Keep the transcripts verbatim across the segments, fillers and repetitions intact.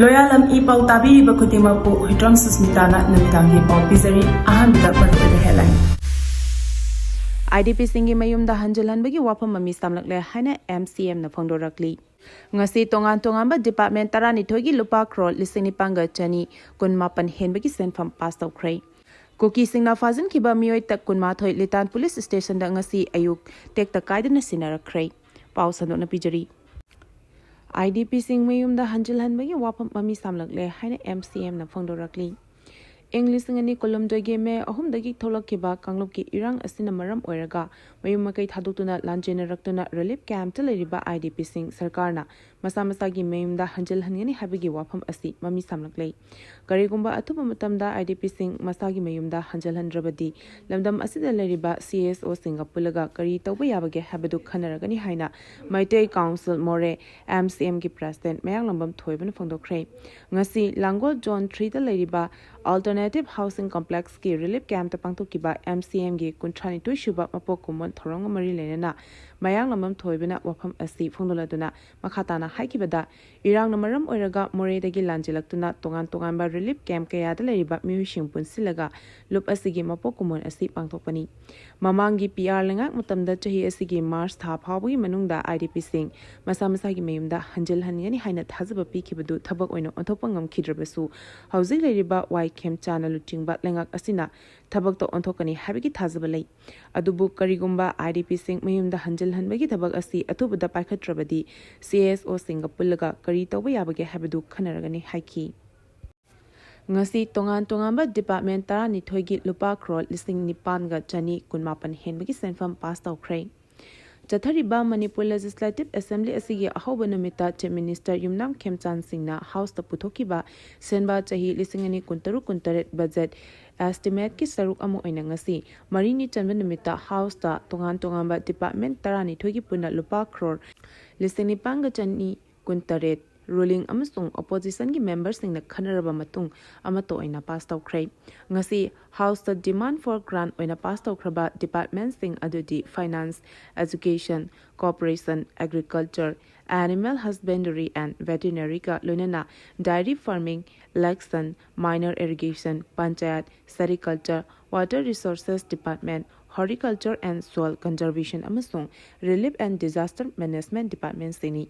ꯂꯣꯌꯥꯂꯝ E ꯄꯥꯎ ꯇꯥꯕꯤꯔꯤꯕ ꯈꯨꯗꯤꯡꯃꯛꯄꯨ ꯍꯨꯏꯗ꯭ꯔꯣꯝ ꯁꯨꯁꯃꯤꯇꯥꯅ ꯅꯨꯃꯤꯗꯥꯡꯒꯤ ꯄꯥꯎ ꯄꯤꯖꯔꯤ꯫ ꯑꯍꯥꯟꯕꯗ ꯃꯔꯨꯑꯣꯏꯕ headline꯫ IDPꯁꯤꯡꯒꯤ ꯃꯌꯨꯝꯗ ꯍꯟꯖꯤꯜꯍꯟꯕꯒꯤ ꯋꯥꯐꯝ ꯑꯃ ꯃꯤ ꯁꯥꯝꯂꯛꯂꯦ ꯍꯥꯏꯅ MCMꯅ ꯐꯣꯡꯗꯣꯔꯛꯂꯤ꯫ ꯉꯁꯤ ꯇꯣꯉꯥꯟ ꯇꯣꯉꯥꯟꯕ department ꯇꯔꯥꯅꯤꯊꯣꯏꯒꯤ ꯂꯨꯄꯥ crore ꯂꯤꯁꯤꯡ ꯅꯤꯄꯥꯟꯒ ꯆꯅꯤ ꯀꯨꯟꯃꯥꯄꯟ ꯍꯦꯟꯕꯒꯤ ꯁꯦꯟꯐꯝ pass ꯇꯧꯈ꯭ꯔꯦ꯫ ꯀꯨꯀꯤꯁꯤꯡꯅ ꯐꯥꯖꯤꯟꯈꯤꯕ ꯃꯤꯑꯣꯏ ꯇ-, ꯀꯨꯟꯃꯥꯊꯣꯏ ꯂꯤꯇꯥꯟ police stationꯗ ꯉꯁꯤ ꯑꯌꯨꯛ ꯇꯦꯛꯇ ꯀꯥꯏꯗꯅ ꯁꯤꯟꯅꯔꯛꯈ꯭ꯔꯦ꯫ ꯄꯥꯎ ꯁꯟꯗꯣꯛꯅ ꯄꯤꯖꯔꯤ꯫ IDPꯁꯤꯡ ꯃꯌꯨꯝꯗ ꯍꯟꯖꯤꯜꯍꯟꯕꯒꯤ ꯋꯥꯐꯝ ꯑꯃ ꯃꯤ ꯁꯥꯝꯂꯛꯂꯦ ꯍꯥꯏꯅ MCMꯅ ꯐꯣꯡꯗꯣꯔꯛꯂꯤ꯫ ꯏꯪ ꯂꯤꯁꯤꯡ ꯑꯅꯤ ꯀꯨꯟꯍꯨꯝꯗꯣꯏꯒꯤ ꯃꯦ ꯑꯍꯨꯝꯗꯒꯤ ꯊꯣꯛꯂꯛꯈꯤꯕ ꯀꯥꯡꯂꯨꯞꯀꯤ ꯏꯔꯥꯡ ꯑꯁꯤꯅ ꯃꯔꯝ ꯑꯣꯏꯔꯒ ꯃꯌꯨꯝ ꯃꯀꯩ ꯊꯥꯗꯣꯛꯇꯨꯅ ꯂꯥꯟꯖꯦꯟꯅꯔꯛꯇꯨꯅ relief campꯇ ꯂꯩꯔꯤꯕ IDPꯁꯤꯡ ꯁꯔꯀꯥꯔꯅ ꯃꯁꯥ ꯃꯁꯥꯒꯤ ꯃꯌꯨꯝꯗ ꯍꯟꯖꯤꯜꯍꯟꯒꯅꯤ ꯍꯥꯏꯕꯒꯤ ꯋꯥꯐꯝ ꯑꯁꯤ ꯃꯃꯤ ꯁꯥꯝꯂꯛꯂꯦ꯫ ꯀꯔꯤꯒꯨꯝꯕ ꯑꯊꯨꯕ ꯃꯇꯝꯗ IDPꯁꯤꯡ ꯃꯁꯥꯒꯤ ꯃꯌꯨꯝꯗ ꯍꯟꯖꯤꯜꯍꯟꯗ꯭ꯔꯕꯗꯤ ꯂꯝꯗꯝ ꯑꯁꯤꯗ ꯂꯩꯔꯤꯕ CSOꯁꯤꯡꯒ ꯄꯨꯜꯂꯒ ꯀꯔꯤ ꯇꯧꯕ ꯌꯥꯕꯒꯦ ꯍꯥꯏꯕꯗꯨ ꯈꯟꯅꯔꯒꯅꯤ ꯍꯥꯏꯅ ꯃꯩꯇꯩ Council ꯃꯣꯔꯦ, MCMꯒꯤ president ꯃꯌꯥꯡꯂꯝꯕꯝ ꯊꯣꯏꯕꯅ ꯐꯣꯡꯗꯣꯛꯈ꯭ꯔꯦ꯫ ꯉꯁꯤ ꯂꯥꯡꯒꯣꯜ Zone threeꯗ ꯂꯩꯔꯤꯕ Alternative Housing Complexꯀꯤ relief campꯇ ꯄꯥꯡꯊꯣꯛꯈꯤꯕ MCMꯒꯤ ꯀꯨꯟꯊ꯭ꯔꯥꯅꯤꯊꯣꯏ ꯁꯨꯕ ꯃꯄꯣꯛ ꯀꯨꯝꯑꯣꯟ ꯊꯧꯔꯝꯒ ꯃꯔꯤ ꯂꯩꯅꯅ ꯃꯌꯥꯡꯂꯝꯕꯝ ꯊꯣꯏꯕꯅ ꯋꯥꯐꯝ ꯑꯁꯤ ꯐꯣꯡꯗꯣꯛꯂꯗꯨꯅ ꯃꯈꯥ ꯇꯥꯅ ꯍꯥꯏꯈꯤꯕꯗ, ꯏꯔꯥꯡꯅ ꯃꯔꯝ ꯑꯣꯏꯔꯒ ꯃꯣꯔꯦꯗꯒꯤ ꯂꯥꯟꯖꯦꯜꯂꯛꯇꯨꯅ ꯇꯣꯉꯥꯟ ꯇꯣꯉꯥꯟꯕ relief camp ꯀꯌꯥꯗ ꯂꯩꯔꯤꯕ ꯃꯤꯑꯣꯏꯁꯤꯡ ꯄꯨꯟꯁꯤꯜꯂꯒ ꯂꯨꯞ ꯑꯁꯤꯒꯤ ꯃꯄꯣꯛ ꯀꯨꯝꯑꯣꯟ ꯑꯁꯤ ꯄꯥꯡꯊꯣꯛꯄꯅꯤ꯫ ꯃꯃꯥꯡꯒꯤ PR ꯂꯩꯉꯥꯛ ꯃꯇꯝꯗ ꯆꯍꯤ ꯑꯁꯤꯒꯤ March ꯊꯥ ꯐꯥꯎꯕꯒꯤ ꯃꯅꯨꯡꯗ IDPꯁꯤꯡ ꯃꯁꯥ ꯃꯁꯥꯒꯤ ꯃꯌꯨꯝꯗ ꯍꯟꯖꯤꯜꯍꯟꯒꯅꯤ ꯍꯥꯏꯅ ꯊꯥꯖꯕ ꯄꯤꯈꯤꯕꯗꯨ ꯊꯕꯛ ꯑꯣꯏꯅ ꯑꯣꯟꯊꯣꯛꯄ ꯉꯝꯈꯤꯗ꯭ꯔꯕꯁꯨ, ꯍꯧꯖꯤꯛ ꯂꯩꯔꯤꯕ ꯋꯥꯏ ꯈꯦꯝꯆꯥꯟꯅ ꯂꯨꯆꯤꯡꯕ ꯂꯩꯉꯥꯛ ꯑꯁꯤꯅ ꯊꯕꯛꯇ ꯑꯣꯟꯊꯣꯛꯀꯅꯤ ꯍꯥꯏꯕꯒꯤ ꯊꯥꯖꯕ ꯂꯩ꯫ ꯑꯗꯨꯕꯨ ꯀꯔꯤꯒꯨꯝꯕ IDPꯁꯤꯡ ꯃꯌꯨꯝꯗ ꯍꯟꯖꯤꯜꯍꯟꯕꯒꯤ ꯊꯕꯛ ꯑꯁꯤ ꯑꯊꯨꯕꯗ ꯄꯥꯏꯈꯠꯇ꯭ꯔꯕꯗꯤ CSOꯁꯤꯡꯒ ꯄꯨꯜꯂꯒ ꯀꯔꯤ ꯇꯧꯕ ꯌꯥꯕꯒꯦ ꯍꯥꯏꯕꯗꯨ ꯈꯟꯅꯔꯒꯅꯤ ꯍꯥꯏꯈꯤ꯫ ꯉꯁꯤ ꯇꯣꯉꯥꯟ ꯇꯣꯉꯥꯟꯕ department ꯇꯔꯥꯅꯤꯊꯣꯏꯒꯤ ꯂꯨꯄꯥ crore ꯂꯤꯁꯤꯡ ꯅꯤꯄꯥꯟꯒ ꯆꯅꯤ ꯀꯨꯟꯃꯥꯄꯟ ꯍꯦꯟꯕꯒꯤ ꯁꯦꯟꯐꯝ pass ꯇꯧꯈ꯭ꯔꯦ꯫ ꯆꯠꯊꯔꯤꯕ Manipur Legislative Assembly ꯑꯁꯤꯒꯤ ꯑꯍꯧꯕ ꯅꯨꯃꯤꯠꯇ Chief Minister ꯌꯨꯝꯅꯥꯝ ꯈꯦꯝꯆꯥꯟ ꯁꯤꯡꯅ Houseꯇ ꯄꯨꯊꯣꯛꯈꯤꯕ ꯁꯦꯟꯕꯥ ꯆꯍꯤ ꯂꯤꯁꯤꯡ ꯑꯅꯤ ꯀꯨꯟꯇꯔꯨꯛ ꯀꯨꯟꯇꯔꯦꯠ budget estimateꯀꯤ ꯁꯔꯨꯛ ꯑꯃ ꯑꯣꯏꯅ ꯉꯁꯤ ꯃꯔꯤꯅꯤ ꯆꯟꯕ ꯅꯨꯃꯤꯠꯇ Houseꯇ ꯇꯣꯉꯥꯟ ꯇꯣꯉꯥꯟꯕ department ꯇꯔꯥꯅꯤꯊꯣꯏꯒꯤ ꯄꯨꯟꯅ ꯂꯨꯄꯥ crore ꯂꯤꯁꯤꯡ ꯅꯤꯄꯥꯟꯒ ꯆꯅꯤ ꯀꯨꯟꯇꯔꯦꯠ ꯔꯨꯂꯤꯡ ꯑꯃꯁꯨꯡ ꯑꯣꯄꯣꯖꯤꯁꯟꯒꯤ ꯃꯦꯝꯕꯔꯁꯤꯡꯅ ꯈꯟꯅꯔꯕ ꯃꯇꯨꯡ ꯑꯃꯠꯇ ꯑꯣꯏꯅ ꯄꯥꯁ ꯇꯧꯈ꯭ꯔꯦ꯫ ꯉꯁꯤ ꯍꯥꯎꯁꯇ ꯗꯤꯃꯥꯟ ꯐꯣꯔ ꯒ꯭ꯔꯥꯟ ꯑꯣꯏꯅ ꯄꯥꯁ ꯇꯧꯈ꯭ꯔꯕ ꯗꯤꯄꯥꯔꯠꯃꯦꯟꯠꯁꯤꯡ ꯑꯗꯨꯗꯤ finance, education, cooperation, agriculture, animal husbandry and ꯚꯦꯇꯤꯅꯔꯤꯒ ꯂꯣꯏꯅꯅ dairy farming, election, minor irrigation, panchayat, sericulture, water resources department, horticulture and soil conservation ꯑꯃꯁꯨꯡ ꯔꯤꯂꯤꯐ ꯑꯦꯟ ꯗꯤꯖꯥꯁꯇꯔ ꯃꯦꯅꯦꯖꯃꯦꯟꯠ ꯗꯤꯄꯥꯔꯠꯃꯦꯟꯠꯁꯤꯡꯅꯤ꯫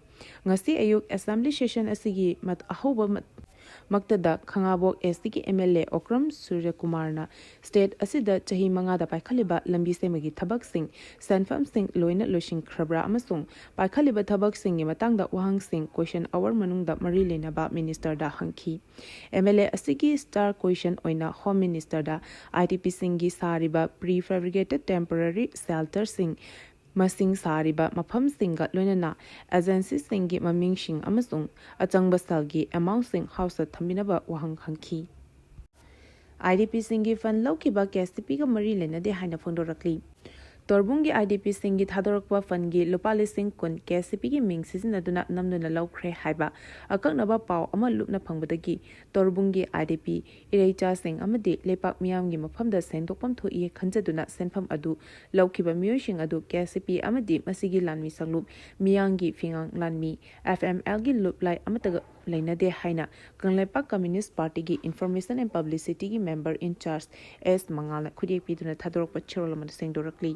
ꯉꯁꯤ ꯑꯌꯨꯛ ꯑꯦꯁꯦꯝꯕ꯭ꯂꯤ ꯁꯦꯁꯟ ꯑꯁꯤꯒꯤ ꯃꯠ-, ꯑꯍꯧꯕ ꯃꯠ-, ꯃꯛꯇꯗ ꯈꯥꯉꯕꯣꯛ ꯑꯦꯁ ꯇꯤꯒꯤ ꯑꯦꯝ ꯑꯦꯜ ꯑꯦ ꯑꯣꯀ꯭ꯔꯝ ꯁꯨꯔ꯭ꯌꯀꯨꯃꯥꯔꯅ ꯁ꯭ꯇꯦꯠ ꯑꯁꯤꯗ ꯆꯍꯤ ꯃꯉꯥꯗ ꯄꯥꯏꯈꯠꯂꯤꯕ ꯂꯝꯕꯤ ꯁꯦꯝꯕꯒꯤ ꯊꯕꯛꯁꯤꯡ, ꯁꯦꯟꯐꯝꯁꯤꯡ ꯂꯣꯏꯅ ꯂꯣꯏꯁꯤꯟꯈ꯭ꯔꯕ꯭ꯔꯥ ꯑꯃꯁꯨꯡ ꯄꯥꯏꯈꯠꯂꯤꯕ ꯊꯕꯛꯁꯤꯡꯒꯤ ꯃꯇꯥꯡꯗ ꯋꯥꯍꯪꯁꯤꯡ ꯀꯣꯏꯁꯟ ꯑꯋꯥꯔ ꯃꯅꯨꯡꯗ ꯃꯔꯤ ꯂꯩꯅꯕ ꯃꯤꯅꯤꯁꯇꯔꯗ ꯍꯪꯈꯤ꯫ ꯑꯦꯝ ꯑꯦꯜ ꯑꯦ ꯑꯁꯤꯒꯤ ꯁ꯭ꯇꯥꯔ ꯀꯣꯏꯁꯟ ꯑꯣꯏꯅ ꯍꯣꯝ ꯃꯤꯅꯤꯁꯇꯔꯗ ꯑꯥꯏ ꯗꯤ ꯄꯤꯁꯤꯡꯒꯤ ꯁꯥꯔꯤꯕ ꯄ꯭ꯔꯤ ꯐꯦꯕ꯭ꯔꯤꯀꯦꯇꯦꯗ ꯇꯦꯝꯄꯣꯔꯔꯤ ꯁꯦꯜꯇꯔꯁꯤꯡ, ꯃꯁꯤꯡ ꯁꯥꯔꯤꯕ ꯃꯐꯝꯁꯤꯡꯒ ꯂꯣꯏꯅꯅ ꯑꯦꯖꯦꯟꯁꯤꯁꯤꯡꯒꯤ ꯃꯃꯤꯡꯁꯤꯡ ꯑꯃꯁꯨꯡ ꯑꯆꯪꯕ ꯁꯦꯜꯒꯤ ꯑꯦꯃꯥꯎꯟꯁꯤꯡ ꯍꯥꯎꯁꯇ ꯊꯝꯕꯤꯅꯕ ꯋꯥꯍꯪ ꯍꯪꯈꯤ꯫ ꯑꯥꯏ ꯗꯤ ꯄꯤꯁꯤꯡꯒꯤ ꯐꯟ ꯂꯧꯈꯤꯕ ꯀꯦ ꯑꯦꯁ ꯇꯤ ꯄꯤꯒ ꯃꯔꯤ ꯂꯩꯅꯗꯦ ꯍꯥꯏꯅ ꯐꯣꯡꯗꯣꯔꯛꯂꯤ꯫ ꯇꯣꯔꯕꯨꯡꯒꯤ ꯑꯥꯏ ꯗꯤ ꯄꯤꯁꯤꯡꯒꯤ ꯊꯥꯗꯣꯔꯛꯄ ꯐꯟꯒꯤ ꯂꯨꯄꯥ ꯂꯤꯁꯤꯡ ꯀꯨꯟ ꯀꯦ ꯑꯦꯁ ꯇꯤ ꯄꯤꯒꯤ ꯃꯤꯡ ꯁꯤꯖꯤꯟꯅꯗꯨꯅ ꯅꯝꯗꯨꯅ ꯂꯧꯈ꯭ꯔꯦ ꯍꯥꯏꯕ ꯑꯀꯛꯅꯕ ꯄꯥꯎ ꯑꯃ ꯂꯨꯞꯅ ꯐꯪꯕꯗꯒꯤ ꯇꯣꯔꯕꯨꯡꯒꯤ ꯑꯥꯏ ꯗꯤ ꯄꯤ ꯏꯔꯩꯆꯥꯁꯤꯡ ꯑꯃꯗꯤ ꯂꯩꯄꯥꯛ ꯃꯤꯌꯥꯝꯒꯤ ꯃꯐꯝꯗ ꯁꯦꯡꯗꯣꯛꯐꯝ ꯊꯣꯛꯏ ꯈꯟꯖꯗꯨꯅ ꯁꯦꯟꯐꯝ ꯑꯗꯨ ꯂꯧꯈꯤꯕ ꯃꯤꯑꯣꯏꯁꯤꯡ ꯑꯗꯨ ꯀꯦ ꯑꯦꯁ ꯁꯤ ꯄꯤ ꯑꯃꯗꯤ ꯃꯁꯤꯒꯤ ꯂꯥꯟꯃꯤ ꯁꯪꯂꯨꯞ ꯃꯤꯌꯥꯡꯒꯤ ꯐꯤꯉꯥꯡ ꯂꯥꯟꯃꯤ, ꯑꯦꯐ ꯑꯦꯝ ꯑꯦꯜꯒꯤ ꯂꯨꯞꯂꯥꯏ ꯑꯃꯠꯇꯒ ꯂꯩꯅꯗꯦ ꯍꯥꯏꯅ ꯀꯪꯂꯩꯄꯥꯛ ꯀꯝꯃ꯭ꯌꯨꯅꯤꯁ꯭ꯠ ꯄꯥꯔꯇꯤꯒꯤ ꯏꯟꯐꯣꯔꯃꯦꯁꯟ ꯑꯦꯟ ꯄꯕ꯭ꯂꯤꯁꯤꯇꯤꯒꯤ ꯃꯦꯝꯕꯔ ꯏꯟ ꯆꯥꯔꯖ ꯑꯦꯁ ꯃꯉꯥꯜꯅ ꯈꯨꯠꯌꯦꯛ ꯄꯤꯗꯨꯅ ꯊꯥꯗꯣꯔꯛꯄ ꯆꯦꯔꯣꯜ ꯑꯃꯗ ꯁꯦꯡꯗꯣꯔꯛꯂꯤ꯫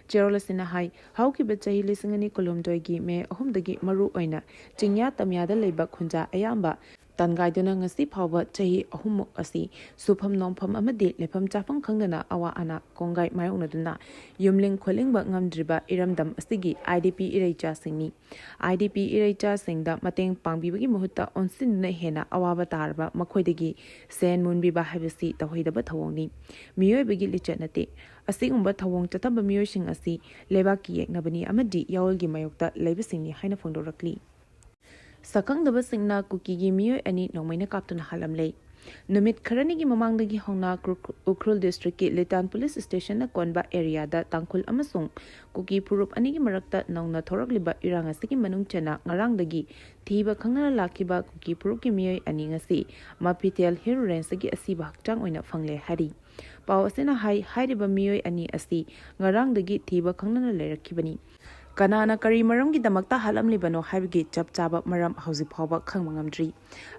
ꯆꯦꯔꯣꯜ ꯑꯁꯤꯅ ꯍꯥꯏ, ꯍꯧꯈꯤꯕ ꯆꯍꯤ ꯂꯤꯁꯤꯡ ꯑꯅꯤ ꯀꯨꯟꯍꯨꯝꯗꯣꯏꯒꯤ ꯃꯦ ꯑꯍꯨꯝꯗꯒꯤ ꯃꯔꯨ ꯑꯣꯏꯅ ꯆꯤꯡꯌꯥ ꯇꯝꯌꯥꯗ ꯂꯩꯕ ꯈꯨꯟꯖꯥ ꯑꯌꯥꯝꯕ ꯇꯥꯟꯒꯥꯏꯗꯨꯅ ꯉꯁꯤ ꯐꯥꯎꯕ ꯆꯍꯤ ꯑꯍꯨꯝꯃꯨꯛ ꯑꯁꯤ ꯁꯨꯐꯝ ꯅꯣꯝꯐꯝ ꯑꯃꯗꯤ ꯂꯩꯐꯝ ꯆꯥꯐꯝ ꯈꯪꯗꯅ ꯑꯋꯥ ꯑꯅꯥ ꯀꯣꯡꯒꯥꯏ ꯃꯥꯌꯣꯛꯅꯗꯨꯅ ꯌꯨꯝꯂꯤꯡ ꯈꯣꯠꯂꯤꯡꯕ ꯉꯝꯗ꯭ꯔꯤꯕ ꯏꯔꯝꯗꯝ ꯑꯁꯤꯒꯤ I D P ꯏꯔꯩꯆꯥꯁꯤꯡꯅꯤ꯫ I D ꯄꯤ ꯏꯔꯩꯆꯥꯁꯤꯡꯗ ꯃꯇꯦꯡ ꯄꯥꯡꯕꯤꯕꯒꯤ ꯃꯍꯨꯠꯇ ꯑꯣꯟꯁꯤꯟꯗꯨꯅ ꯍꯦꯟꯅ ꯑꯋꯥꯕ ꯇꯥꯔꯕ ꯃꯈꯣꯏꯗꯒꯤ ꯁꯦꯟ ꯃꯨꯟꯕꯤꯕ ꯍꯥꯏꯕꯁꯤ ꯇꯧꯍꯩꯗꯕ ꯊꯧꯑꯣꯡꯅꯤ꯫ ꯃꯤꯑꯣꯏꯕꯒꯤ ꯂꯤꯆꯠ ꯅꯠꯇꯦ꯫ ꯑꯁꯤꯒꯨꯝꯕ ꯊꯧꯑꯣꯡ ꯆꯠꯊꯕ ꯃꯤꯑꯣꯏꯁꯤꯡ ꯑꯁꯤ ꯂꯩꯕꯥꯛꯀꯤ ꯌꯦꯛꯅꯕꯅꯤ ꯑꯃꯗꯤ ꯌꯥꯑꯣꯜꯒꯤ ꯃꯥꯌꯣꯛꯇ ꯂꯩꯕꯁꯤꯡꯅꯤ ꯍꯥꯏꯅ ꯐꯣꯡꯗꯣꯔꯛꯂꯤ꯫ ꯁꯛꯈꯪꯗꯕꯁꯤꯡꯅ ꯀꯨꯀꯤꯒꯤ ꯃꯤꯑꯣꯏ ꯑꯅꯤ ꯅꯣꯡꯃꯩꯅ ꯀꯥꯞꯇꯨꯅ ꯍꯥꯠꯂꯝꯂꯦ꯫ ꯅꯨꯃꯤꯠ ꯈꯔꯅꯤꯒꯤ ꯃꯃꯥꯡꯗꯒꯤ ꯍꯧꯅ ꯀ꯭ꯔꯨ-, ꯎꯈ꯭ꯔꯨꯜ ꯗꯤꯁꯇ꯭ꯔꯤꯛꯀꯤ ꯂꯤꯇꯥꯟ ꯄꯨꯂꯤꯁ ꯁ꯭ꯇꯦꯁꯟꯅ ꯀꯣꯟꯕ ꯑꯦꯔꯤꯌꯥꯗ ꯇꯥꯡꯈꯨꯜ ꯑꯃꯁꯨꯡ ꯀꯨꯀꯤ ꯐꯨꯔꯨꯞ ꯑꯅꯤꯒꯤ ꯃꯔꯛꯇ ꯅꯧꯅ ꯊꯣꯔꯛꯂꯤꯕ ꯏꯔꯥꯡ ꯑꯁꯤꯒꯤ ꯃꯅꯨꯡ ꯆꯟꯅ ꯉꯔꯥꯡꯗꯒꯤ ꯊꯤꯕ ꯈꯪꯅꯅ ꯂꯥꯛꯈꯤꯕ ꯀꯨꯀꯤ ꯐꯨꯔꯨꯞꯀꯤ ꯃꯤꯑꯣꯏ ꯑꯅꯤ ꯉꯁꯤ ꯃꯐꯤꯇꯦꯜ ꯍꯤꯜ ꯔꯦꯟꯖꯇꯒꯤ ꯑꯁꯤꯕ ꯍꯛꯆꯥꯡ ꯑꯣꯏꯅ ꯐꯪꯂꯦ ꯍꯥꯏꯔꯤ꯫ ꯄꯥꯎ ꯑꯁꯤꯅ ꯍꯥꯏ, ꯍꯥꯏꯔꯤꯕ ꯃꯤꯑꯣꯏ ꯑꯅꯤ ꯑꯁꯤ ꯉꯔꯥꯡꯗꯒꯤ ꯊꯤꯕ ꯈꯪꯅꯅ ꯂꯩꯔꯛꯈꯤꯕꯅꯤ꯫ ꯀꯅꯥꯅ ꯀꯔꯤ ꯃꯔꯝꯒꯤꯗꯃꯛꯇ ꯍꯥꯠꯂꯝꯂꯤꯕꯅꯣ ꯍꯥꯏꯕꯒꯤ ꯆꯞ ꯆꯥꯕ ꯃꯔꯝ ꯍꯧꯖꯤꯛ ꯐꯥꯎꯕ ꯈꯪꯕ ꯉꯝꯗ꯭ꯔꯤ꯫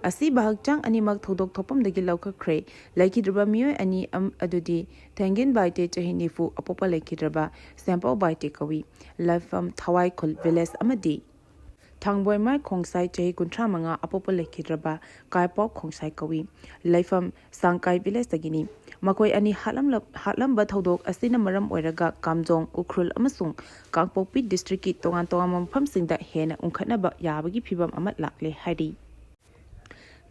ꯑꯁꯤꯕ ꯍꯛꯆꯥꯡ ꯑꯅꯤꯃꯛ ꯊꯧꯗꯣꯛ ꯊꯣꯛꯐꯝꯗꯒꯤ ꯂꯧꯈꯠꯈ꯭ꯔꯦ꯫ ꯂꯩꯈꯤꯗ꯭ꯔꯕ ꯃꯤꯑꯣꯏ ꯑꯅꯤ ꯑꯝ-, ꯑꯗꯨꯗꯤ ꯊꯦꯡꯒꯤꯟ ꯕꯥꯏꯇꯦ ꯆꯍꯤ ꯅꯤꯐꯨ ꯑꯄꯣꯛꯄ ꯂꯩꯈꯤꯗ꯭ꯔꯕ ꯁꯦꯝꯄꯥꯎ ꯕꯥꯏꯇꯦ ꯀꯧꯏ꯫ ꯂꯩꯐꯝ ꯊꯋꯥꯏ ꯈꯨꯜ ꯚꯤꯂꯦꯖ ꯑꯃꯗꯤ ꯊꯥꯡꯕꯣꯏꯃꯥꯏ ꯈꯣꯡꯁꯥꯏ ꯆꯍꯤ ꯀꯨꯟꯊ꯭ꯔꯥ ꯃꯉꯥ ꯑꯄꯣꯛꯄ ꯂꯩꯈꯤꯗ꯭ꯔꯕ ꯀꯥꯏꯄꯥꯎ ꯈꯣꯡꯁꯥꯏ ꯀꯧꯏ꯫ ꯂꯩꯐꯝ ꯁꯥꯡꯀꯥꯏ ꯚꯤꯂꯦꯖꯇꯒꯤꯅꯤ꯫ ꯃꯈꯣꯏ ꯑꯅꯤ ꯍꯥꯠꯂꯝꯂ-, ꯍꯥꯠꯂꯝꯕ ꯊꯧꯗꯣꯛ ꯑꯁꯤꯅ ꯃꯔꯝ ꯑꯣꯏꯔꯒ ꯀꯥꯝꯖꯣꯡ, ꯎꯈ꯭ꯔꯨꯜ ꯑꯃꯁꯨꯡ ꯀꯥꯡꯄꯣꯛꯄꯤ ꯗꯤꯁꯇ꯭ꯔꯤꯛꯀꯤ ꯇꯣꯉꯥꯟ ꯇꯣꯉꯥꯟꯕ ꯃꯐꯝꯁꯤꯡꯗ ꯍꯦꯟꯅ ꯎꯪꯈꯠꯅꯕ ꯌꯥꯕꯒꯤ ꯐꯤꯕꯝ ꯑꯃ ꯂꯥꯛꯂꯦ ꯍꯥꯏꯔꯤ꯫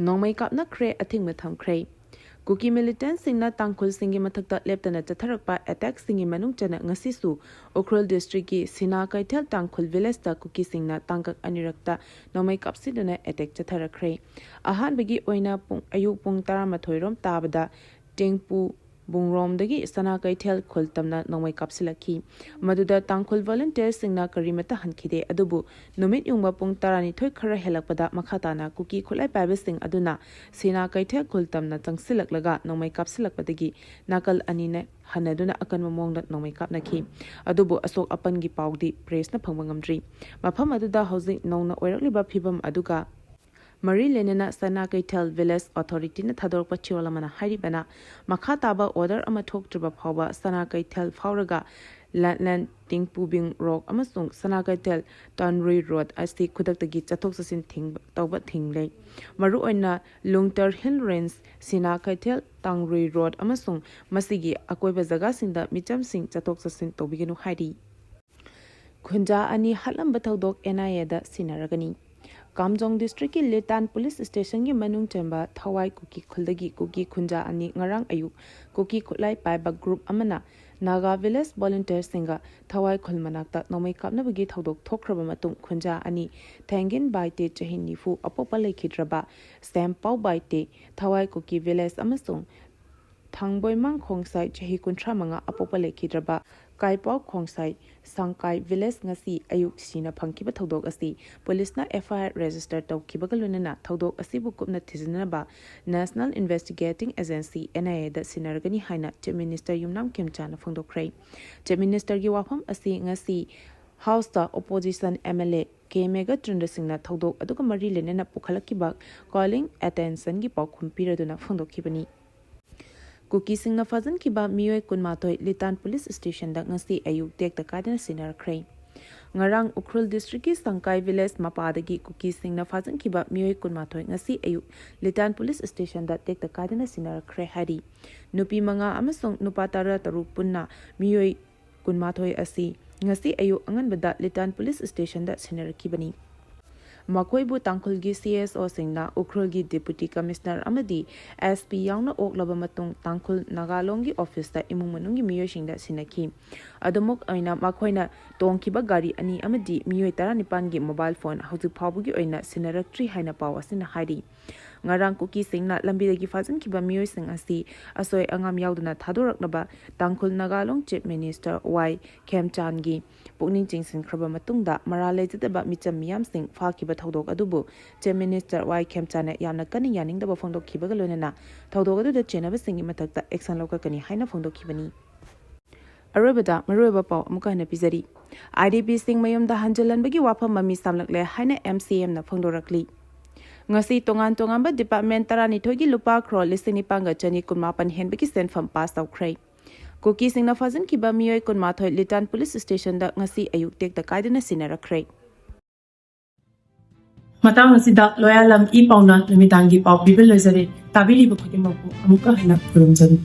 ꯅꯣꯡꯃꯩ ꯀꯥꯞꯅꯈ꯭ꯔꯦ, ꯑꯊꯤꯡꯕ ꯊꯝꯈ꯭ꯔꯦ꯫ ꯀꯨꯀꯤ ꯃꯤꯂꯤꯇꯦꯟꯠꯁꯤꯡꯅ ꯇꯥꯡꯈꯨꯜꯁꯤꯡꯒꯤ ꯃꯊꯛꯇ ꯂꯦꯞꯇꯅ ꯆꯠꯊꯔꯛꯄ ꯑꯦꯇꯦꯛꯁꯤꯡꯒꯤ ꯃꯅꯨꯡ ꯆꯟꯅ ꯉꯁꯤꯁꯨ ꯎꯈ꯭ꯔꯨꯜ ꯗꯤꯁꯇ꯭ꯔꯤꯛꯀꯤ ꯁꯤꯅꯥ ꯀꯩꯊꯦꯜ ꯇꯥꯡꯈꯨꯜ ꯚꯤꯂꯦꯖꯇ ꯀꯨꯀꯤꯁꯤꯡꯅ ꯇꯥꯡꯀꯛ ꯑꯅꯤꯔꯛꯇ ꯅꯣꯡꯃꯩ ꯀꯥꯞꯁꯤꯟꯗꯨꯅ ꯑꯦꯇꯦꯛ ꯆꯠꯊꯔꯛꯈ꯭ꯔꯦ꯫ ꯑꯍꯥꯟꯕꯒꯤ ꯑꯣꯏꯅ ꯄꯨꯡ, ꯑꯌꯨꯛ ꯄꯨꯡ ꯇꯔꯥꯃꯥꯊꯣꯏ ꯔꯣꯝ ꯇꯥꯕꯗ ꯇꯦꯡꯄꯨ ꯕꯨꯡꯔꯣꯝꯗꯒꯤ ꯁꯅꯥ ꯀꯩꯊꯦꯜ ꯈꯨꯜ ꯇꯝꯅ ꯅꯣꯡꯃꯩ ꯀꯥꯞꯁꯤꯜꯂꯛꯈꯤ꯫ ꯃꯗꯨꯗ ꯇꯥꯡꯈꯨꯜ ꯚꯣꯂꯨꯟꯇꯤꯌꯔꯁꯤꯡꯅ ꯀꯔꯤꯃꯠꯇ ꯍꯟꯈꯤꯗꯦ꯫ ꯑꯗꯨꯕꯨ ꯅꯨꯃꯤꯠ ꯌꯨꯡꯕ ꯄꯨꯡ ꯇꯔꯥꯅꯤꯊꯣꯏ ꯈꯔ ꯍꯦꯜꯂꯛꯄꯗ ꯃꯈꯥ ꯇꯥꯅ ꯀꯨꯀꯤ ꯈꯨꯠꯂꯥꯏ ꯄꯥꯏꯕꯁꯤꯡ ꯑꯗꯨꯅ ꯁꯤꯅꯥ ꯀꯩꯊꯦꯜ ꯈꯨꯜ ꯇꯝꯅ ꯆꯪꯁꯤꯜꯂꯛꯂꯒ ꯅꯣꯡꯃꯩ ꯀꯥꯞꯁꯤꯜꯂꯛꯄꯗꯒꯤ ꯅꯥꯀꯜ ꯑꯅꯤꯅ ꯍꯟꯅꯗꯨꯅ ꯑꯀꯟꯕ ꯃꯑꯣꯡꯗ ꯅꯣꯡꯃꯩ ꯀꯥꯞꯅꯈꯤ꯫ ꯑꯗꯨꯕꯨ ꯑꯁꯣꯛ ꯑꯄꯟꯒꯤ ꯄꯥꯎꯗꯤ ꯄ꯭ꯔꯦꯁꯅ ꯐꯪꯕ ꯉꯝꯗ꯭ꯔꯤ꯫ ꯃꯐꯝ ꯑꯗꯨꯗ ꯍꯧꯖꯤꯛ ꯅꯧꯅ ꯑꯣꯏꯔꯛꯂꯤꯕ ꯐꯤꯕꯝ ꯑꯗꯨꯒ ꯃꯔꯤ ꯂꯩꯅꯅ ꯁꯅꯥ ꯀꯩꯊꯦꯜ ꯚꯤꯂꯦꯖ ꯑꯣꯊꯣꯔꯤꯇꯤꯅ ꯊꯥꯗꯣꯔꯛꯄ ꯆꯦꯔꯣꯜ ꯑꯃꯅ ꯍꯥꯏꯔꯤꯕꯅ, ꯃꯈꯥ ꯇꯥꯕ ꯑꯣꯔꯗꯔ ꯑꯃ ꯊꯣꯛꯇ꯭ꯔꯤꯕ ꯐꯥꯎꯕ ꯁꯅꯥ ꯀꯩꯊꯦꯜ ꯐꯥꯎꯔꯒ ꯂꯦꯟꯂꯦꯟ ꯇꯤꯡꯄꯨꯕꯤꯡ ꯔꯣꯛ ꯑꯃꯁꯨꯡ ꯁꯅꯥ ꯀꯩꯊꯦꯜ ꯇꯥꯟꯔꯨꯏ ꯔꯣꯗ ꯑꯁꯤ ꯈꯨꯗꯛꯇꯒꯤ ꯆꯠꯊꯣꯛ ꯆꯠꯁꯤꯟ ꯊꯤꯡꯕ, ꯇꯧꯕ ꯊꯤꯡꯂꯦ꯫ ꯃꯔꯨꯑꯣꯏꯅ ꯂꯨꯡꯇꯔ ꯍꯤꯜ ꯔꯦꯟꯖ, ꯁꯤꯅꯥ ꯀꯩꯊꯦꯜ, ꯇꯥꯡꯔꯨꯏ ꯔꯣꯗ ꯑꯃꯁꯨꯡ ꯃꯁꯤꯒꯤ ꯑꯀꯣꯏꯕ ꯖꯒꯥꯁꯤꯡꯗ ꯃꯤꯆꯝꯁꯤꯡ ꯆꯠꯊꯣꯛ ꯆꯠꯁꯤꯟ ꯇꯧꯕꯤꯒꯅꯨ ꯍꯥꯏꯔꯤ꯫ ꯈꯨꯟꯖꯥ ꯑꯅꯤ ꯍꯥꯠꯂꯝꯕ ꯊꯧꯗꯣꯛ ꯑꯦꯟ ꯑꯥꯏ ꯑꯦꯗ ꯁꯤꯟꯅꯔꯒꯅꯤ꯫ ꯀꯥꯝꯖꯣꯡ ꯗꯤꯁꯇ꯭ꯔꯤꯛꯀꯤ ꯂꯤꯇꯥꯟ ꯄꯨꯂꯤꯁ ꯁ꯭ꯇꯦꯁꯟꯒꯤ ꯃꯅꯨꯡ ꯆꯟꯕ ꯊꯋꯥꯏ ꯀꯨꯀꯤ ꯈꯨꯜꯗꯒꯤ ꯀꯨꯀꯤ ꯈꯨꯟꯖꯥ ꯑꯅꯤ ꯉꯔꯥꯡ ꯑꯌꯨꯛ ꯀꯨꯀꯤ ꯈꯨꯠꯂꯥꯏ ꯄꯥꯏꯕ ꯒ꯭ꯔꯨꯞ ꯑꯃꯅ ꯅꯥꯒꯥ ꯚꯤꯂꯦꯖ ꯚꯣꯂꯨꯟꯇꯤꯌꯔꯁꯤꯡꯒ ꯊꯋꯥꯏ ꯈꯨꯜ ꯃꯅꯥꯛꯇ ꯅꯣꯡꯃꯩ ꯀꯥꯞꯅꯕꯒꯤ ꯊꯧꯗꯣꯛ ꯊꯣꯛꯈ꯭ꯔꯕ ꯃꯇꯨꯡ, ꯈꯨꯟꯖꯥ ꯑꯅꯤ, ꯊꯦꯡꯒꯤꯟ ꯕꯥꯏꯇꯦ, ꯆꯍꯤ ꯅꯤꯐꯨ, ꯑꯄꯣꯛꯄ ꯂꯩꯈꯤꯗ꯭ꯔꯕ, ꯁꯦꯝꯄꯥꯎ ꯕꯥꯏꯇꯦ, ꯊꯋꯥꯏ ꯀꯨꯀꯤ ꯚꯤꯂꯦꯖ, ꯑꯃꯁꯨꯡ ꯊꯥꯡꯕꯣꯏꯃꯥꯡ ꯈꯣꯡꯁꯥꯏ, ꯆꯍꯤ ꯀꯨꯟꯊ꯭ꯔꯥ ꯃꯉꯥ, ꯑꯄꯣꯛꯄ ꯂꯩꯈꯤꯗ꯭ꯔꯕ, ꯀꯥꯏꯄꯥꯎ ꯈꯣꯡꯁꯥꯏ, ꯁꯪꯀꯥꯏ ꯚꯤꯂꯦꯖ, ꯉꯁꯤ ꯑꯌꯨꯛ ꯁꯤꯅ ꯐꯪꯈꯤꯕ ꯊꯧꯗꯣꯛ ꯑꯁꯤ ꯄꯨꯂꯤꯁꯅ ꯑꯦꯐ ꯑꯥꯏ ꯑꯥꯔ ꯔꯦꯖꯤꯁꯇꯔ ꯇꯧꯈꯤꯕꯒ ꯂꯣꯏꯅꯅ ꯊꯧꯗꯣꯛ ꯑꯁꯤꯕꯨ ꯀꯨꯞꯅ ꯊꯤꯖꯤꯟꯅꯕ national investigating agency, N I ꯑꯦꯗ ꯁꯤꯟꯅꯔꯒꯅꯤ ꯍꯥꯏꯅ ꯆꯤꯐ ꯃꯤꯅꯤꯁꯇꯔ ꯌꯨꯝꯅꯥꯝ ꯈꯦꯝꯆꯥꯅ ꯐꯣꯡꯗꯣꯛꯈ꯭ꯔꯦ꯫ ꯆꯤꯐ ꯃꯤꯅꯤꯁꯇꯔꯒꯤ ꯋꯥꯐꯝ ꯑꯁꯤ ꯉꯁꯤ ꯍꯥꯎꯁꯇ opposition M L A K Meghachandra ꯁꯤꯡꯅ ꯊꯧꯗꯣꯛ ꯑꯗꯨꯒ ꯃꯔꯤ ꯂꯩꯅꯅ ꯄꯨꯈꯠꯂꯛꯈꯤꯕ ꯀꯣꯂꯤꯡ ꯑꯦꯇꯦꯟꯁꯟꯒꯤ ꯄꯥꯎꯈꯨꯝ ꯄꯤꯔꯗꯨꯅ ꯐꯣꯡꯗꯣꯛꯈꯤꯕꯅꯤ꯫ ꯀꯨꯀꯤꯁꯤꯡꯅ ꯐꯥꯖꯤꯟꯈꯤꯕ ꯃꯤꯑꯣꯏ ꯀꯨꯟꯃꯥꯊꯣꯏ ꯂꯤꯇꯥꯟ ꯄꯨꯂꯤꯁ ꯁ꯭ꯇꯦꯁꯟꯗ ꯉꯁꯤ ꯑꯌꯨꯛ ꯇꯦꯛꯇ ꯀꯥꯏꯗꯅ ꯁꯤꯟꯅꯔꯛꯈ꯭ꯔꯦ꯫ ꯉꯔꯥꯡ ꯎꯈ꯭ꯔꯨꯜ ꯗꯤꯁꯇ꯭ꯔꯤꯛꯀꯤ ꯁꯪꯀꯥꯏ ꯚꯤꯂꯦꯖ ꯃꯄꯥꯗꯒꯤ ꯀꯨꯀꯤꯁꯤꯡꯅ ꯐꯥꯖꯤꯟꯈꯤꯕ ꯃꯤꯑꯣꯏ ꯀꯨꯟꯃꯥꯊꯣꯏ ꯉꯁꯤ ꯑꯌꯨꯛ ꯂꯤꯇꯥꯟ ꯄꯨꯂꯤꯁ ꯁ꯭ꯇꯦꯁꯟꯗ ꯇꯦꯛꯇ ꯀꯥꯏꯗꯅ ꯁꯤꯟꯅꯔꯛꯈ꯭ꯔꯦ ꯍꯥꯏꯔꯤ꯫ ꯅꯨꯄꯤ ꯃꯉꯥ ꯑꯃꯁꯨꯡ ꯅꯨꯄꯥ ꯇꯔꯥ ꯇꯔꯨꯛ ꯄꯨꯟꯅ ꯃꯤꯑꯣꯏ ꯀꯨꯟꯃꯥꯊꯣꯏ ꯑꯁꯤ ꯉꯁꯤ ꯑꯌꯨꯛ ꯑꯉꯟꯕꯗ ꯂꯤꯇꯥꯟ ꯄꯨꯂꯤꯁ ꯁ꯭ꯇꯦꯁꯟꯗ ꯁꯤꯟꯅꯔꯛꯈꯤꯕꯅꯤ꯫ ꯃꯈꯣꯏꯕꯨ ꯇꯥꯡꯈꯨꯜꯒꯤ ꯁꯤ ꯑꯦꯁ ꯑꯣꯁꯤꯡꯅ ꯎꯈ꯭ꯔꯨꯜꯒꯤ ꯗꯤꯄꯨꯇꯤ ꯀꯃꯤꯁꯅꯔ ꯑꯃꯗꯤ ꯑꯦꯁ ꯄꯤ ꯌꯥꯎꯅ ꯑꯣꯛꯂꯕ ꯃꯇꯨꯡ, ꯇꯥꯡꯈꯨꯜ ꯅꯥꯒꯥꯂꯣꯡꯒꯤ ꯑꯣꯐꯤꯁꯇ ꯏꯃꯨꯡ ꯃꯅꯨꯡꯒꯤ ꯃꯤꯑꯣꯏꯁꯤꯡꯗ ꯁꯤꯟꯅꯈꯤ꯫ ꯑꯗꯨꯃꯛ ꯑꯣꯏꯅ ꯃꯈꯣꯏꯅ ꯇꯣꯡꯈꯤꯕ ꯒꯥꯔꯤ ꯑꯅꯤ ꯑꯃꯗꯤ ꯃꯤꯑꯣꯏ ꯇꯔꯥꯅꯤꯄꯥꯟꯒꯤ ꯃꯣꯕꯥꯏꯜ ꯐꯣꯟ ꯍꯧꯖꯤꯛ ꯐꯥꯎꯕꯒꯤ ꯑꯣꯏꯅ ꯁꯤꯟꯅꯔꯛꯇ꯭ꯔꯤ ꯍꯥꯏꯅ ꯄꯥꯎ ꯑꯁꯤꯅ ꯍꯥꯏꯔꯤ꯫ ꯉꯔꯥꯡ ꯀꯨꯀꯤꯁꯤꯡꯅ ꯂꯝꯕꯤꯗꯒꯤ ꯐꯥꯖꯤꯟꯈꯤꯕ ꯃꯤꯑꯣꯏꯁꯤꯡ ꯑꯁꯤ ꯑꯁꯣꯏ ꯑꯉꯥꯝ ꯌꯥꯎꯗꯅ ꯊꯥꯗꯣꯔꯛꯅꯕ ꯇꯥꯡꯈꯨꯜ ꯅꯥꯒꯥꯂꯣꯡ ꯆꯤꯐ ꯃꯤꯅꯤꯁꯇꯔ ꯋꯥꯏ ꯈꯦꯝꯆꯥꯟꯒꯤ ꯄꯨꯛꯅꯤꯡ ꯆꯤꯡꯁꯤꯟꯈ꯭ꯔꯕ ꯃꯇꯨꯡꯗ, ꯃꯔꯥꯜ ꯂꯩꯖꯗꯕ ꯃꯤꯆꯝ ꯃꯤꯌꯥꯝꯁꯤꯡ ꯐꯥꯈꯤꯕ ꯊꯧꯗꯣꯛ ꯑꯗꯨꯕꯨ ꯆꯤꯐ ꯃꯤꯅꯤꯁꯇꯔ ꯋꯥꯏ ꯈꯦꯝꯆꯥꯟꯅ ꯌꯥꯝꯅ ꯀꯟꯅ ꯌꯥꯅꯤꯡꯗꯕ ꯐꯣꯡꯗꯣꯛꯈꯤꯕꯒ ꯂꯣꯏꯅꯅ ꯊꯧꯗꯣꯛ ꯑꯗꯨꯗ ꯆꯦꯟꯅꯕꯁꯤꯡꯒꯤ ꯃꯊꯛꯇ ꯑꯦꯛꯁꯟ ꯂꯧꯈꯠꯀꯅꯤ ꯍꯥꯏꯅ ꯐꯣꯡꯗꯣꯛꯈꯤꯕꯅꯤ꯫ ꯑꯔꯣꯏꯕꯗ ꯃꯔꯨꯑꯣꯏꯕ ꯄꯥꯎ ꯑꯃꯨꯛꯀ ꯍꯟꯅ ꯄꯤꯖꯔꯤ꯫ ꯑꯥꯏ ꯗꯤ ꯄꯤꯁꯤꯡ ꯃꯌꯨꯝꯗ ꯍꯟꯖꯤꯜꯍꯟꯕꯒꯤ ꯋꯥꯐꯝ ꯃꯃꯤ ꯁꯥꯝꯂꯛꯂꯦ ꯍꯥꯏꯅ ꯑꯦꯝ ꯁꯤ ꯑꯦꯝꯅ ꯐꯣꯡꯗꯣꯔꯛꯂꯤ꯫ ꯉꯁꯤ ꯇꯣꯉꯥꯟ ꯇꯣꯉꯥꯟꯕ ꯗꯤꯄꯥꯔꯠꯃꯦꯟ ꯇꯔꯥꯅꯤꯊꯣꯏꯒꯤ ꯂꯨꯄꯥ ꯀ꯭ꯔꯣꯔ ꯂꯤꯁꯤꯡ ꯅꯤꯄꯥꯟꯒ ꯆꯅꯤ ꯀꯨꯟꯃꯥꯄꯟ ꯍꯦꯟꯕꯒꯤ ꯁꯦꯟꯐꯝ ꯄꯥꯁ ꯇꯧꯈ꯭ꯔꯦ꯫ ꯀꯨꯀꯤꯁꯤꯡꯅ ꯐꯥꯖꯤꯟꯈꯤꯕ ꯃꯤꯑꯣꯏ ꯀꯨꯟꯃꯥꯊꯣꯏ ꯂꯤꯇꯥꯟ ꯄꯨꯂꯤꯁ ꯁ꯭ꯇꯦꯁꯟꯗ ꯉꯁꯤ ꯑꯌꯨꯛ ꯇꯦꯛꯇ ꯀꯥꯏꯗꯅ ꯁꯤꯟꯅꯔꯛꯈ꯭ꯔꯦ꯫ ꯃꯇꯥꯡ ꯑꯁꯤꯗ ꯂꯣꯌꯥꯂꯝ ꯏ ꯄꯥꯎꯅ ꯅꯨꯃꯤꯗꯥꯡꯒꯤ ꯄꯥꯎ ꯄꯤꯕ ꯂꯣꯏꯖꯔꯦ꯫ ꯇꯥꯕꯤꯔꯤꯕ ꯈꯨꯗꯤꯡꯃꯛꯄꯨ ꯑꯃꯨꯛꯀ ꯍꯟꯅ ꯈꯨꯔꯨꯝꯖꯔꯤ꯫